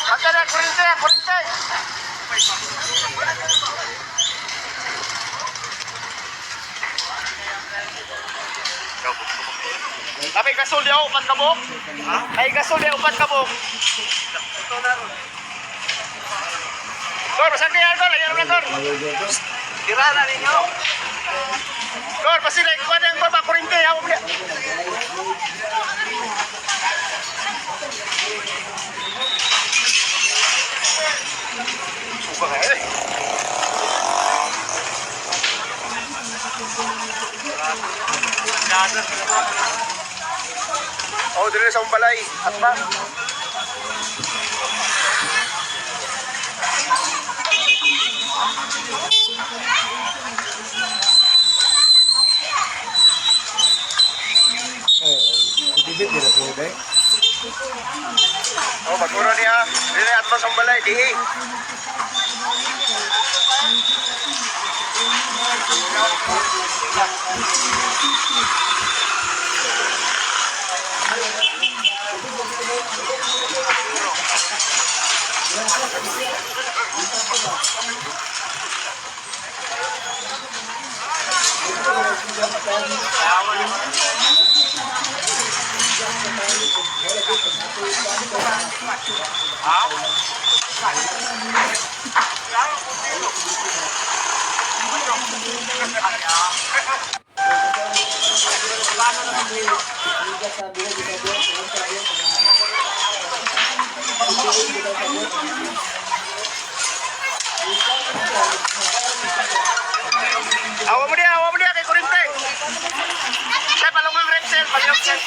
Basta na, kurinte, kurinte. Kami gasol diya, upat ka buok. Ay gasol diya, upat ka buok. Kor, saan kaya, Kor? Ayaw na, Kor. Tira na ninyo. Kor, pasila, ikuha na yung baba, kurinte. Ayaw mo niya. Suka ka eh. Oh, dili sa balay. At ba? Tibit din ako dai. Oh, baguro niya. Dili at ba sa balay, dihi. Awa mo diya kay kurinte. Sa palungang Repsel, palungang Repsel.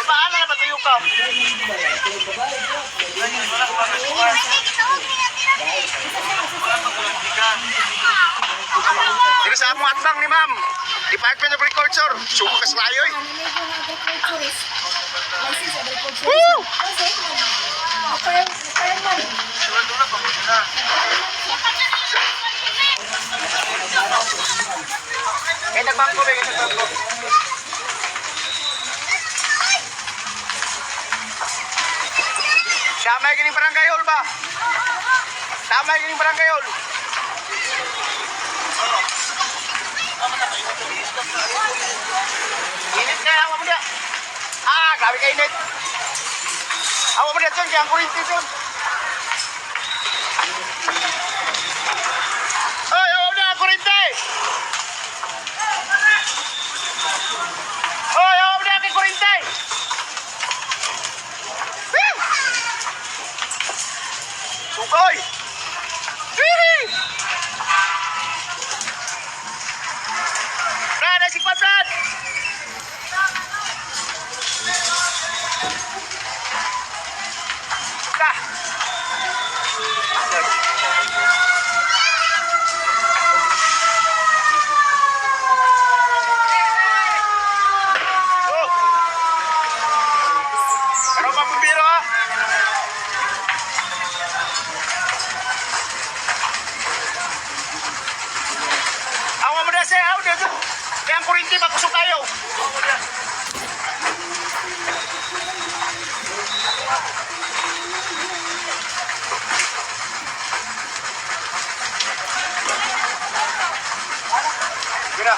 Paano na patuyo ka? Dito sa among atbang ni ma'am. Department of Agriculture. Suko ka sa layo eh. Agriculturist. License agriculturist. Woo! Kasi, fireman. Kaya nagbangko, kaya nagbangko. Tama yung barangay hall ba? Tama yung barangay hall. Init kaya, awa mo niya. Ah, grabe ka init. Awa mo niya, John, kaya ang kurinti, John. Oy, awa mo niya, ang kurinti! Oy, awa mo niya, kay kurinti! Woo! Sukoy! Wee! Brad, ay si Brad! Ka! Oh! Ano pa bumbiro ha? Awa mo na siya, awa na. Kaya ang kurinti, makusog kayo. Gira.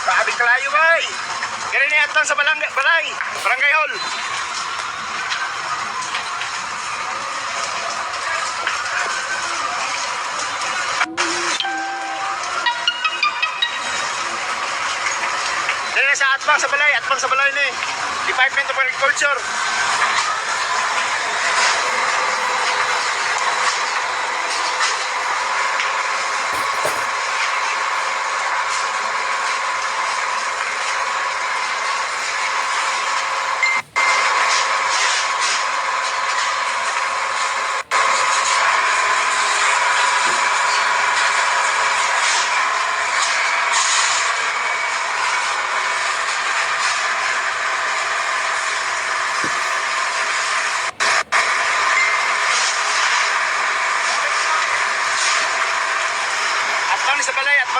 Grabe kalayo, bay. Ganun ni atang sa balangay, balay, barangay hall. Dali na sa atbang sa balay, atbang sa balay ni Department of Agriculture.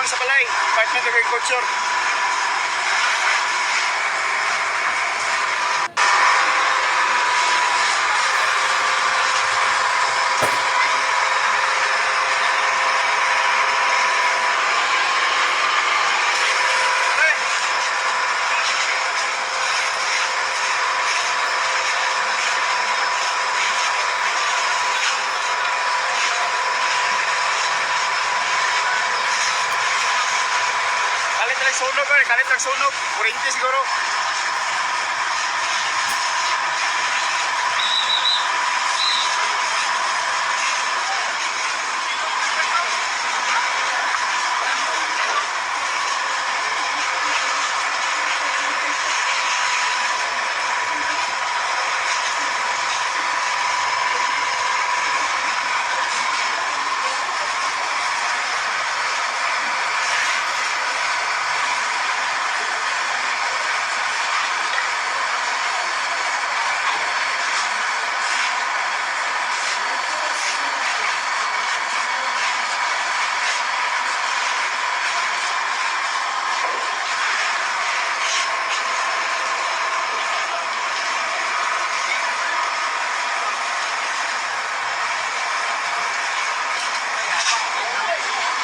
Atbang sa balay, Department of Agriculture. Kalit lang sunog, eh. Kalit lang sunog. Kuryente siguro.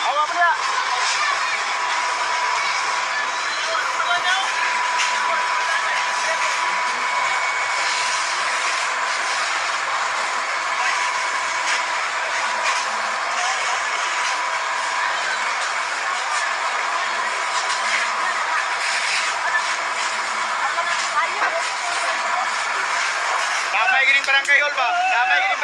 Awa mo na. Damay gining barangay hall ba? Damay gining